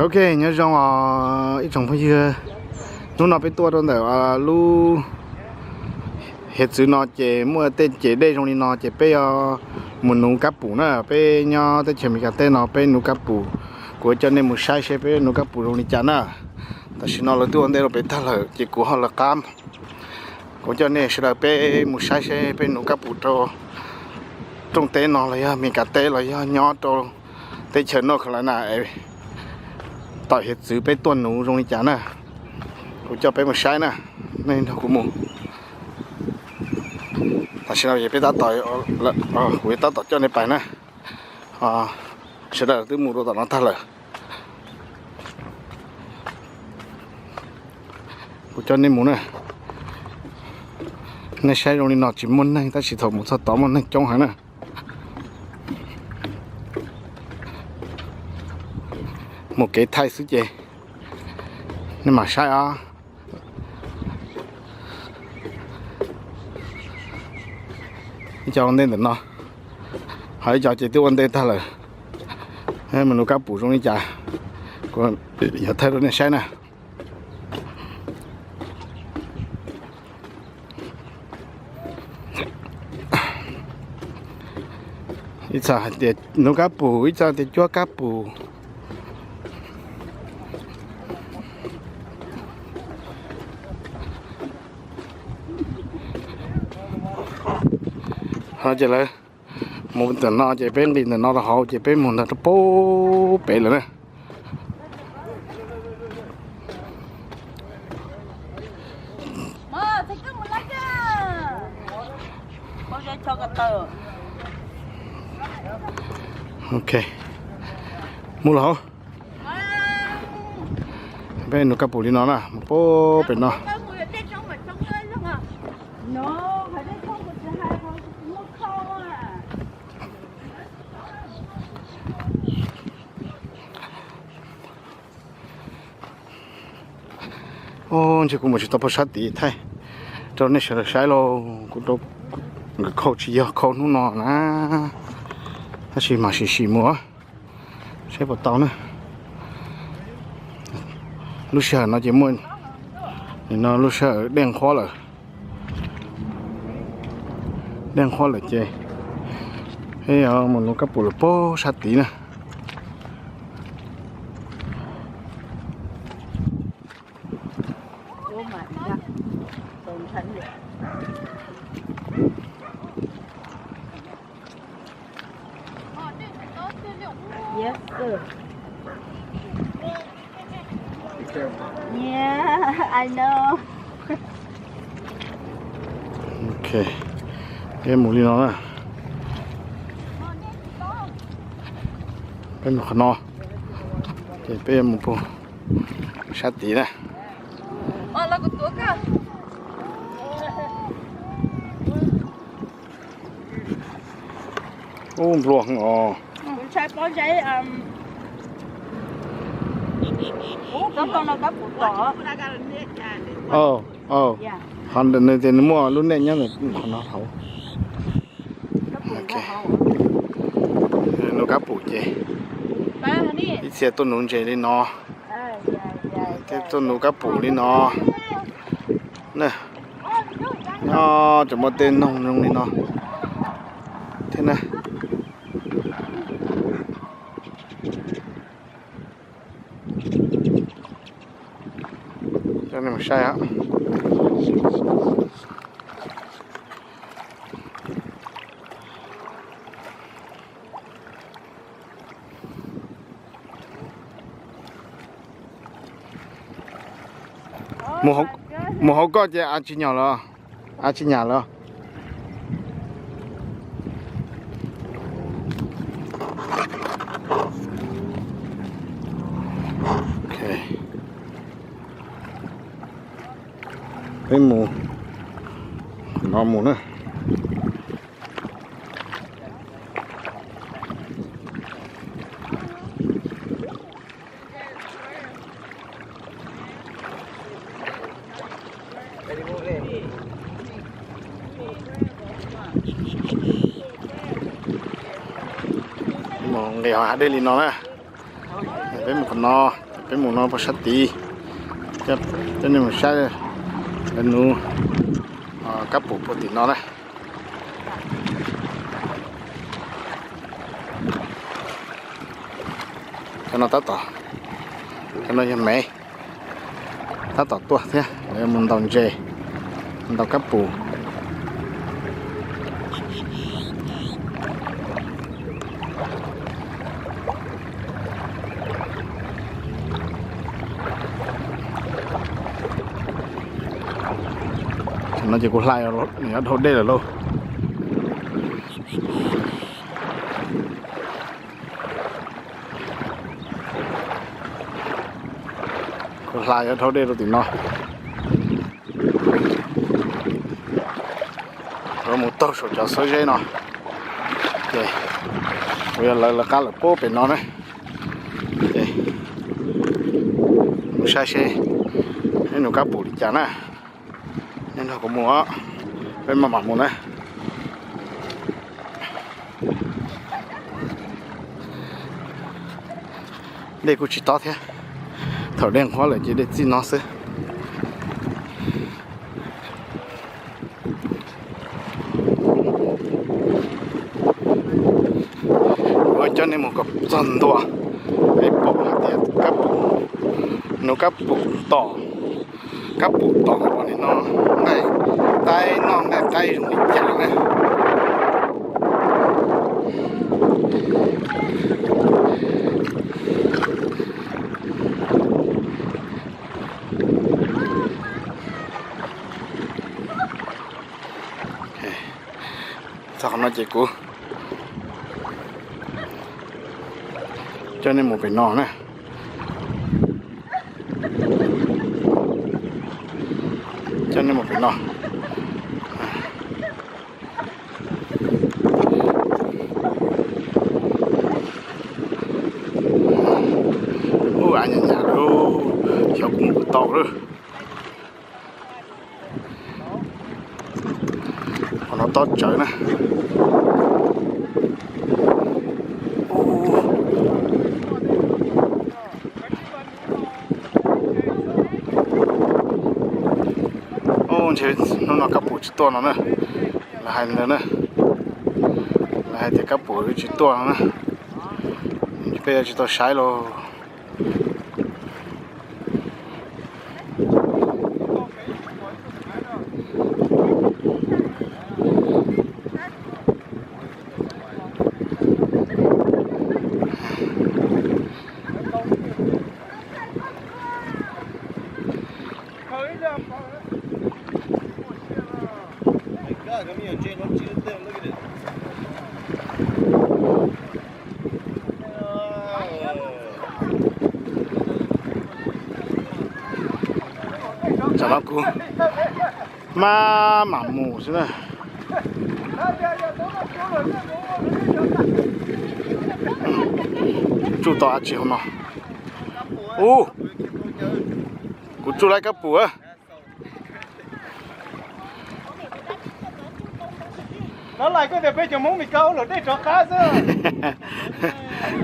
Ok, nyob zoo os ib tsoom phooj ywg. Hnub no peb tuaj rau ntawm lub hiav txwv no ces muaj tej ces dej zoo li no ces peb yuav mus nuv kab pum na. Peb nyob teb chaws Amelikas teb no peb nuv kab pum. Kuv coj nej mus saib seb peb nuv kab pum zoo li cas na. Tam sim no lawv twb ua ntej rau pem tag lawm ces kuv ho lawv qab. Kuv coj nej sawv daws peb mus saib seb peb nuv kab pum rau rooj teb no los yog Amelikas teb los yog nyob rau teb chaws North Carolina tom hiav txwv peb tuaj nuv zoo li cas na. Kuv coj peb mus saib na, nej nrog kuv mus. Tam sim no peb tab tom, kuv tab tom coj nej pais na. Sawv daws twb mus rau tom no tag lawm. Kuv coj nej mus na. Nej saib zoo li no tsis muaj neeg tab sis thaum mus txog tod muaj neeg coob heev na. Mus kev thaij xwb ces nej mam saib os. Ib co ua ntej ntawm no, ho ib co ces twb ua ntej tag lawm. Mus nuv kab pum zoo li cas, kuv yuav thaij rau nej saib na. Ib txhia hais tias nuv kab pum, ib txhia tias cuab kab pum. Ho ces lawv mus ntawm no ces peb nqis ntawm no rau hauv ces peb mus ntawd rau pem lawm na. Ok, mus los hauv. Peb nuv kab pum li no na, mus pem no. Ntshe kuv mus tsis tau puag sab tid, thaij rau nej sawv daws saib lauj. Kuv rau nkawd khau tsis yog khau hnub no na, tab sis mam sim sim mus saib puas tau na. Lub sij hawm no ces muaj, no lub sij hawm dej nqhuab lawm. Dej nqhuab lawm ces peb yuav mus nuv kab pum lawm puag sab tid na. Ok, peb mus li no na. Peb mus qhov no, ces peb mus puag sab tid na. Ub, nplua heev os. Ho nws tias nws muaj lub nej nyob ntawm qhov no hauv. Nuv kab pum ces ib txhia tuaj nuv ntses li no, thiab tuaj nuv kab pum li no. Nyob tseem muaj tej noog zoo li no thiab na. Coj nej mus saib. Mus hauv koj ces av tsis nyam lawm, av tsis nyam lawm. Peb mus, no mus na. Mus nqis hauv hav dej li no na. Peb mus qhov no. Peb mus no puag sab tid, coj nej mus saib lawv nuv kab pum puag tim no na. Cov no tab tom, cov no yog me, tab tom tuaj thiab, lawv mus ntaus ntses, ntaus kab pum. No ces kuv hla yuav dhau dej lawm lauj. Kuv hla yuav dhau dej rau tim no. Kuv mus taug saum cov xawb zeb no, ces kuv yuav lawv lawv qab lawm puag pem no na. Ces mus saib seb ib nus kab pum li cas na. Nej nrog kuv mus, peb maj mam mus na. Dej kuj tsis tob thiab, thaum dej nqhuab lawm ces dej txij no xwb. Kuv coj nej mus kom txog ntua, nej pom hais tias kab pum, nws kab pum tom, kab pum tom ua li no, nqaij qaib noj nqaij qaib zoo li cas na. Txog qhov no ces kuv coj nej mus pem no na. Coj nej mus pem no. Ub, av nyam nyam lauj, xyov kuv mus puas tau lawm. Qhov no tob tsawv na. Ub, ntshe hnub no kab pum tsis tuaj no na. Lawv hais ntawd na, lawv hais tias kab pum tsis tuaj no na. Peb yuav tsis tau saib lauj. Tsam no kuv maj mam mus xwb na. Tsuj tau dab tsi hauv no? Ub, kuv tsuj lawm kab pum.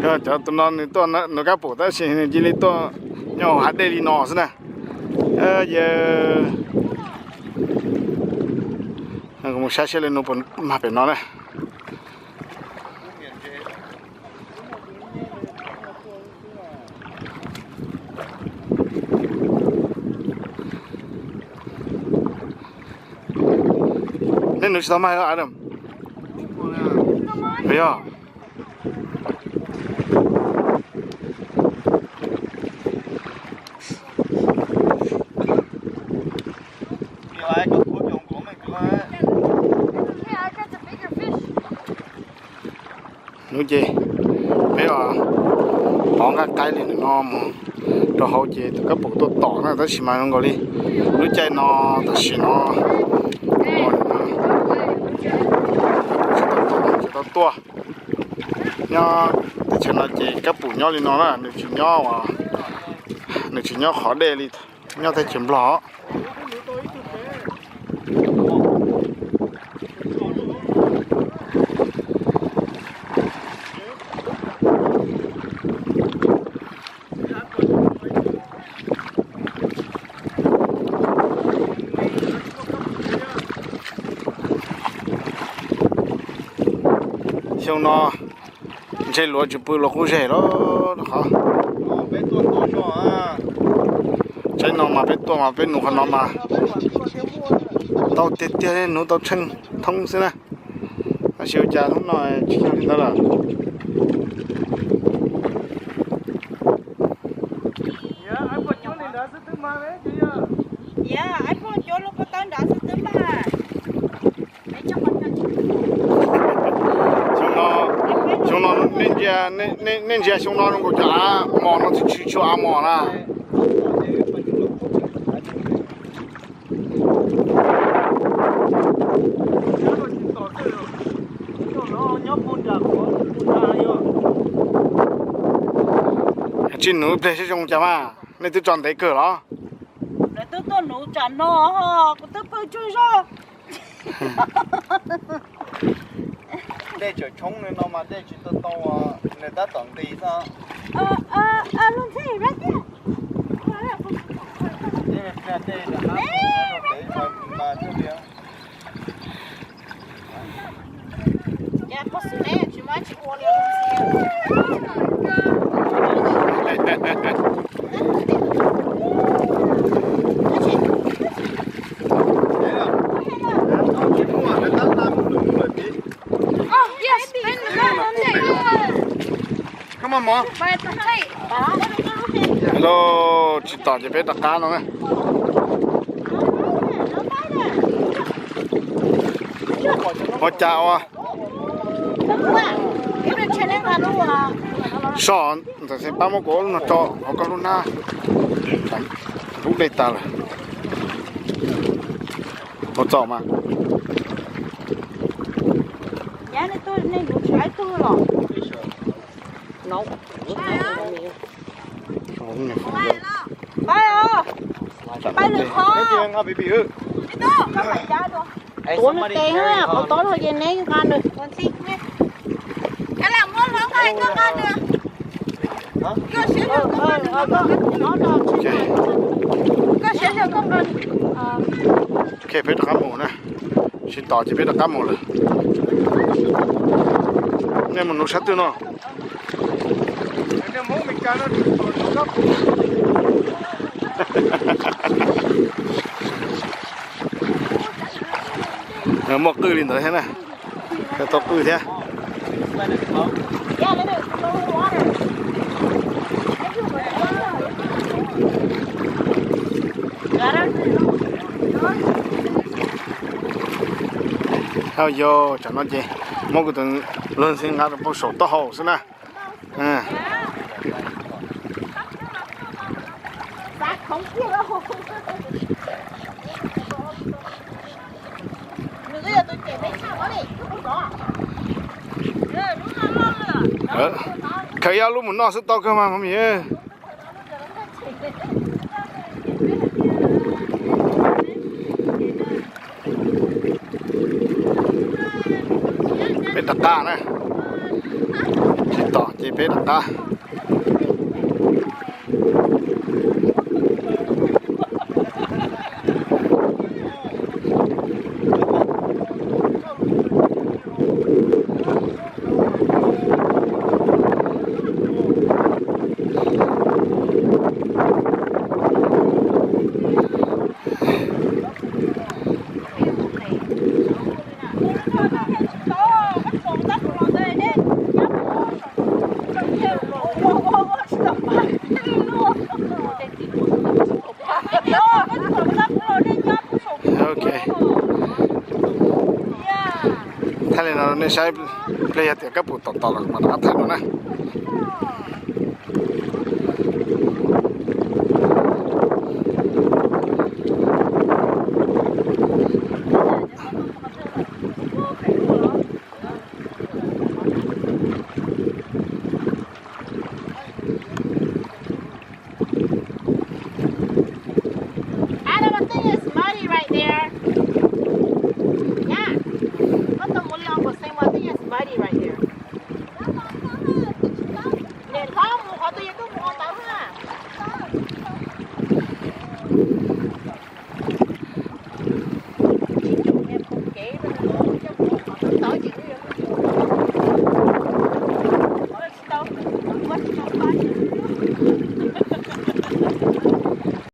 Cov tus no nws tuaj nws kab pum tab sis nws cia li tuaj nyob hav dej li no xwb na. Yawg, kuv mus saib seb lawv nuv puas mag pem no na. Nej nuv tsis tau mag, Adam? Yog. Hnub ces peb pov nqaij qaib li no mus rau hauv ces tus kab pum tuaj tom na, tab sis mas zoo nkaus li lub caij no tam sim no tsis tau tuaj. Nyob teb chaws no ces kab pum nyob li no na, nws tsis nyob, nws tsis nyob qhov dej li, nyob teb chaws Nplog. Xyoo no ntshe luav tsis pw luav qub zej lawm qhov. Tsaib no mas peb tuaj mas peb nuv qhov no mas tau tiag tiag, nuv tau tsheej thoob xwb na. Tab sis ua cas hnub no tsis yog li ntawd lawm. Xyoo no, nej ntsia xyoo no zoo nkaus cov av mos no tsis tshua av mos na. Tsis nuv ib pliag seb zoo cas mas, nej twb tso ntev kawg los? Lawv twb tuaj nuv tsam no, kuv twb pw tsaug zog. Dej tseem tshoob li no mas dej tsis tau tau, nws tab tom nqis xwb. Hello, tsis tom ces peb rov qab no na. Ua cas ua so ntawm pab muab kuv lub no tso hauv koj lub hnab, lub dej tas lawm. Ua txaus mas. Tuav nws tes, qhov tob los ces neb nqa nws. Ok, peb rov qab mus na. Tsis tom ces peb rov qab mus lawm. Nej mus nuv sab twg no? Muaj qwj li ntawd thiab na. Tau qwj thiab. Yog tsam no ces muab kuv tus luag ntxhi nqa rau pem saum taub hau xwb na. Khaws ib ob lub mus noj xwb tau kawg mas. Peb rov qab na. Tsis tom ces peb rov qab. Ok. Thaij li no nej saib, pliag yog tias kab pum tom tom los mas rov qab thaij no na.